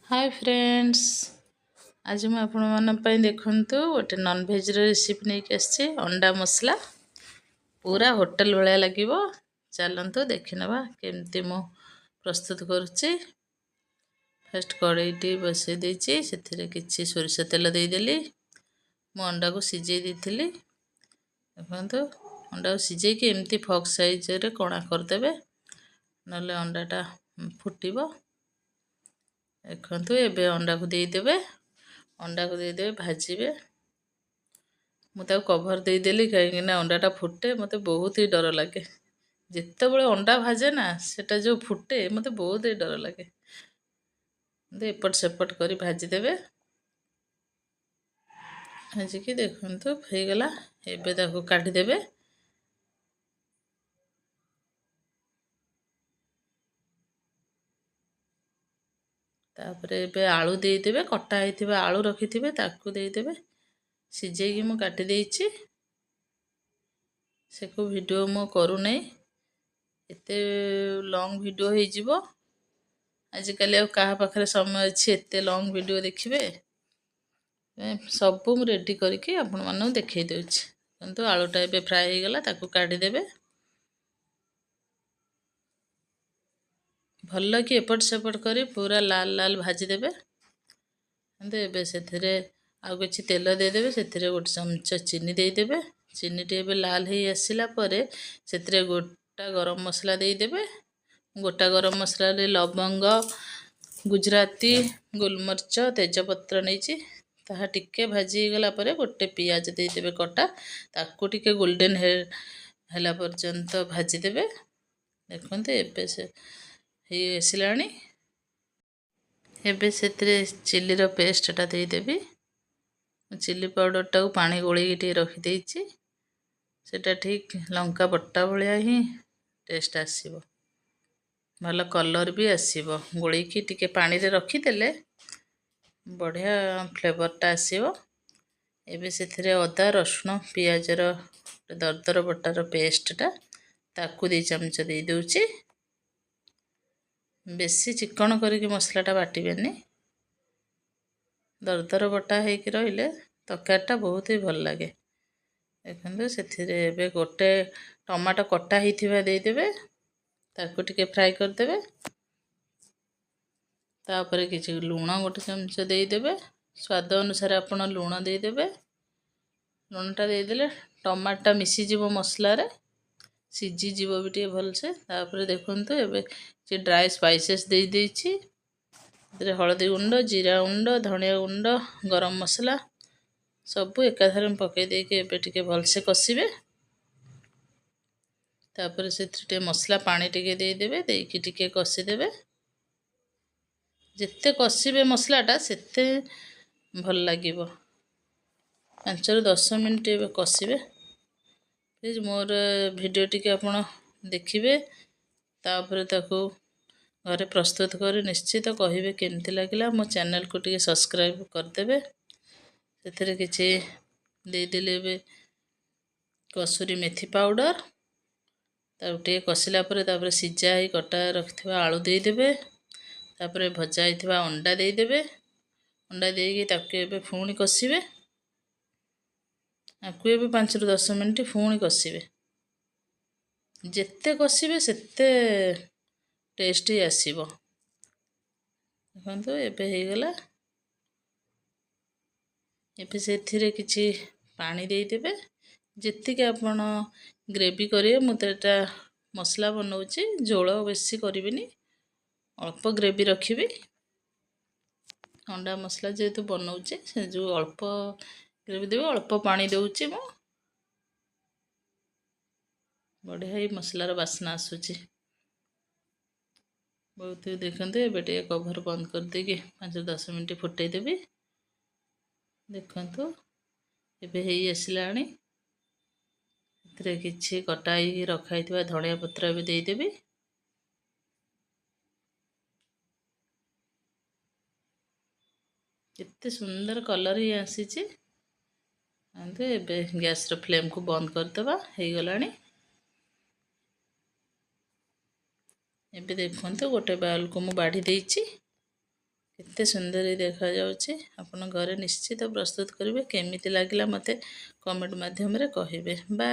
ହାଏ friends, ଆଜି ମୁଁ ଆପଣମାନଙ୍କ ପାଇଁ ଦେଖନ୍ତୁ ଗୋଟେ ନନଭେଜ୍ର ରେସିପି ନେଇକି ଆସିଛି। ଅଣ୍ଡା ମସଲା ପୁରା ହୋଟେଲ ଭଳିଆ ଲାଗିବ। ଚାଲନ୍ତୁ ଦେଖିନେବା କେମିତି ମୁଁ ପ୍ରସ୍ତୁତ କରୁଛି। ଫାଷ୍ଟ କଡ଼େଇଟି ବସାଇ ଦେଇଛି, ସେଥିରେ କିଛି ସୋରିଷ ତେଲ ଦେଇଦେଲି। ମୁଁ ଅଣ୍ଡାକୁ ସିଝେଇ ଦେଇଥିଲି। ଦେଖନ୍ତୁ, ଅଣ୍ଡାକୁ ସିଝେଇକି ଏମିତି ଫକ୍ ସାଇଜରେ କଣା କରିଦେବେ, ନହେଲେ ଅଣ୍ଡାଟା ଫୁଟିବ। ଦେଖନ୍ତୁ, ଏବେ ଅଣ୍ଡାକୁ ଦେଇଦେବେ, ଅଣ୍ଡାକୁ ଦେଇଦେବେ, ଭାଜିବେ। ମୁଁ ତାକୁ କଭର୍ ଦେଇଦେଲି କାହିଁକିନା ଅଣ୍ଡାଟା ଫୁଟେ, ମୋତେ ବହୁତ ହି ଡର ଲାଗେ। ଯେତେବେଳେ ଅଣ୍ଡା ଭାଜେ ନା, ସେଟା ଯେଉଁ ଫୁଟେ, ମୋତେ ବହୁତ ହି ଡର ଲାଗେ। ଏପଟ ସେପଟ କରି ଭାଜିଦେବେ। ଭାଜିକି ଦେଖନ୍ତୁ ହେଇଗଲା। ଏବେ ତାକୁ କାଢ଼ିଦେବେ। ତାପରେ ଏବେ ଆଳୁ ଦେଇଦେବେ। କଟା ହେଇଥିବା ଆଳୁ ରଖିଥିବେ, ତାକୁ ଦେଇଦେବେ। ସିଝେଇକି ମୁଁ କାଟି ଦେଇଛି। ସେକୁ ଭିଡ଼ିଓ ମୁଁ କରୁନାହିଁ, ଏତେ ଲଙ୍ଗ୍ ଭିଡ଼ିଓ ହେଇଯିବ। ଆଜିକାଲି ଆଉ କାହା ପାଖରେ ସମୟ ଅଛି ଏତେ ଲଙ୍ଗ୍ ଭିଡ଼ିଓ ଦେଖିବେ? ସବୁ ମୁଁ ରେଡ଼ି କରିକି ଆପଣମାନଙ୍କୁ ଦେଖାଇ ଦେଉଛି। କିନ୍ତୁ ଆଳୁଟା ଏବେ ଫ୍ରାଏ ହେଇଗଲା, ତାକୁ କାଢ଼ିଦେବେ। ଭଲ କି ଏପଟ ସେପଟ କରି ପୁରା ଲାଲ ଲାଲ ଭାଜିଦେବେ। କିନ୍ତୁ ଏବେ ସେଥିରେ ଆଉ କିଛି ତେଲ ଦେଇଦେବେ। ସେଥିରେ ଗୋଟେ ଚାମଚ ଚିନି ଦେଇଦେବେ। ଚିନିଟି ଏବେ ଲାଲ ହେଇ ଆସିଲା ପରେ ସେଥିରେ ଗୋଟା ଗରମ ମସଲା ଦେଇଦେବେ। ଗୋଟା ଗରମ ମସଲାରେ ଲବଙ୍ଗ, ଗୁଜୁରାତି, ଗୋଲମରିଚ, ତେଜପତ୍ର ନେଇଛି। ତାହା ଟିକେ ଭାଜି ହେଇଗଲା ପରେ ଗୋଟେ ପିଆଜ ଦେଇଦେବେ କଟା। ତାକୁ ଟିକେ ଗୋଲ୍ଡେନ୍ ହେଲା ପର୍ଯ୍ୟନ୍ତ ଭାଜିଦେବେ। ଦେଖନ୍ତୁ, ଏବେ ସେ ହେଇ ଆସିଲାଣି। ଏବେ ସେଥିରେ ଚିଲିର ପେଷ୍ଟଟା ଦେଇଦେବି। ଚିଲି ପାଉଡ଼ରଟାକୁ ପାଣି ଗୋଳେଇକି ଟିକେ ରଖିଦେଇଛି। ସେଇଟା ଠିକ୍ ଲଙ୍କା ବଟା ଭଳିଆ ହିଁ ଟେଷ୍ଟ ଆସିବ, ଭଲ କଲର୍ ବି ଆସିବ। ଗୋଳେଇକି ଟିକେ ପାଣିରେ ରଖିଦେଲେ ବଢ଼ିଆ ଫ୍ଲେଭରଟା ଆସିବ। ଏବେ ସେଥିରେ ଅଦା, ରସୁଣ, ପିଆଜର ଦରଦର ବଟାର ପେଷ୍ଟଟା, ତାକୁ 2 ଚାମଚ ଦେଇଦେଉଛି। ବେଶୀ ଚିକଣ କରିକି ମସଲାଟା ବାଟିବେନି, ଦରଦର ବଟା ହେଇକି ରହିଲେ ତରକାରୀଟା ବହୁତ ହି ଭଲ ଲାଗେ। ଦେଖନ୍ତୁ, ସେଥିରେ ଏବେ ଗୋଟେ ଟମାଟୋ କଟା ହେଇଥିବା ଦେଇଦେବେ। ତାକୁ ଟିକେ ଫ୍ରାଏ କରିଦେବେ। ତାପରେ କିଛି ଲୁଣ ଗୋଟେ ଚାମଚ ଦେଇଦେବେ। ସ୍ୱାଦ ଅନୁସାରେ ଆପଣ ଲୁଣ ଦେଇଦେବେ। ଲୁଣଟା ଦେଇଦେଲେ ଟମାଟୋଟା ମିଶିଯିବ ମସଲାରେ, ସିଝିଯିବ ବି ଟିକେ ଭଲସେ। ତାପରେ ଦେଖନ୍ତୁ, ଏବେ କିଛି ଡ୍ରାଏ ସ୍ପାଇସେସ୍ ଦେଇଦେଇଛି। ସେଥିରେ ହଳଦୀ ଗୁଣ୍ଡ, ଜିରା ଗୁଣ୍ଡ, ଧନିଆ ଗୁଣ୍ଡ, ଗରମ ମସଲା ସବୁ ଏକାଥରେ ମୁଁ ପକାଇ ଦେଇକି ଏବେ ଟିକେ ଭଲସେ କଷିବେ। ତାପରେ ସେଥିରେ ଟିକେ ମସଲା ପାଣି ଟିକେ ଦେଇଦେବେ। ଦେଇକି ଟିକେ କଷିଦେବେ। ଯେତେ କଷିବେ ମସଲାଟା ସେତେ ଭଲ ଲାଗିବ। 5ରୁ 10 ମିନିଟ୍ ଏବେ କଷିବେ। ପ୍ଲିଜ୍ ମୋର ଭିଡ଼ିଓ ଟିକେ ଆପଣ ଦେଖିବେ, ତାପରେ ତାକୁ ଘରେ ପ୍ରସ୍ତୁତ କରି ନିଶ୍ଚିତ କହିବେ କେମିତି ଲାଗିଲା। ମୋ ଚ୍ୟାନେଲକୁ ଟିକେ ସବସ୍କ୍ରାଇବ୍ କରିଦେବେ। ସେଥିରେ କିଛି ଦେଇଦେଲି ଏବେ କସୁରୀ ମେଥି ପାଉଡ଼ର। ତାକୁ ଟିକେ କଷିଲା ପରେ ତାପରେ ସିଝା ହେଇ କଟା ରଖିଥିବା ଆଳୁ ଦେଇଦେବେ। ତାପରେ ଭଜା ହେଇଥିବା ଅଣ୍ଡା ଦେଇଦେବେ। ଅଣ୍ଡା ଦେଇକି ତାକୁ ଏବେ ପୁଣି କଷିବେ। ଆକୁ ଏବେ 5ରୁ 10 ମିନିଟ୍ ପୁଣି କଷିବେ। ଯେତେ କଷିବେ ସେତେ ଟେଷ୍ଟ ଆସିବ। ଦେଖନ୍ତୁ, ଏବେ ହେଇଗଲା। ଏବେ ସେଥିରେ କିଛି ପାଣି ଦେଇଦେବେ, ଯେତିକି ଆପଣ ଗ୍ରେଭି କରିବେ। ମୁଁ ତ ଏଇଟା ମସଲା ବନାଉଛି, ଝୋଳ ବେଶୀ କରିବିନି, ଅଳ୍ପ ଗ୍ରେଭି ରଖିବି। ଅଣ୍ଡା ମସଲା ଯେହେତୁ ବନାଉଛି, ସେ ଯେଉଁ ଅଳ୍ପ ଗ୍ରେଭି ଦେବି, ଅଳ୍ପ ପାଣି ଦେଉଛି ମୁଁ। ବଢ଼ିଆ ଏଇ ମସଲାର ବାସ୍ନା ଆସୁଛି ବହୁତ। ଦେଖନ୍ତୁ, ଏବେ ଟିକେ କଭର୍ ବନ୍ଦ କରିଦେଇକି 5-10 ମିନିଟ୍ ଫୁଟେଇ ଦେବି। ଦେଖନ୍ତୁ, ଏବେ ହେଇ ଆସିଲାଣି। ଏଥିରେ କିଛି କଟା ହେଇକି ରଖା ହେଇଥିବା ଧନିଆ ପତ୍ର ଏବେ ଦେଇଦେବି। କେତେ ସୁନ୍ଦର କଲର୍ ହିଁ ଆସିଛି। ଏବେ ଗ୍ୟାସ୍ର ଫ୍ଲେମ୍କୁ ବନ୍ଦ କରିଦେବା, ହେଇଗଲାଣି। ଏବେ ଦେଖନ୍ତୁ, ଗୋଟେ ବାଉଲକୁ ମୁଁ ବାଢ଼ି ଦେଇଛି। କେତେ ସୁନ୍ଦର ଦେଖାଯାଉଛି। ଆପଣ ଘରେ ନିଶ୍ଚିତ ପ୍ରସ୍ତୁତ କରିବେ। କେମିତି ଲାଗିଲା, ମୋତେ କମେଣ୍ଟ ମାଧ୍ୟମରେ କହିବେ। ବାଏ।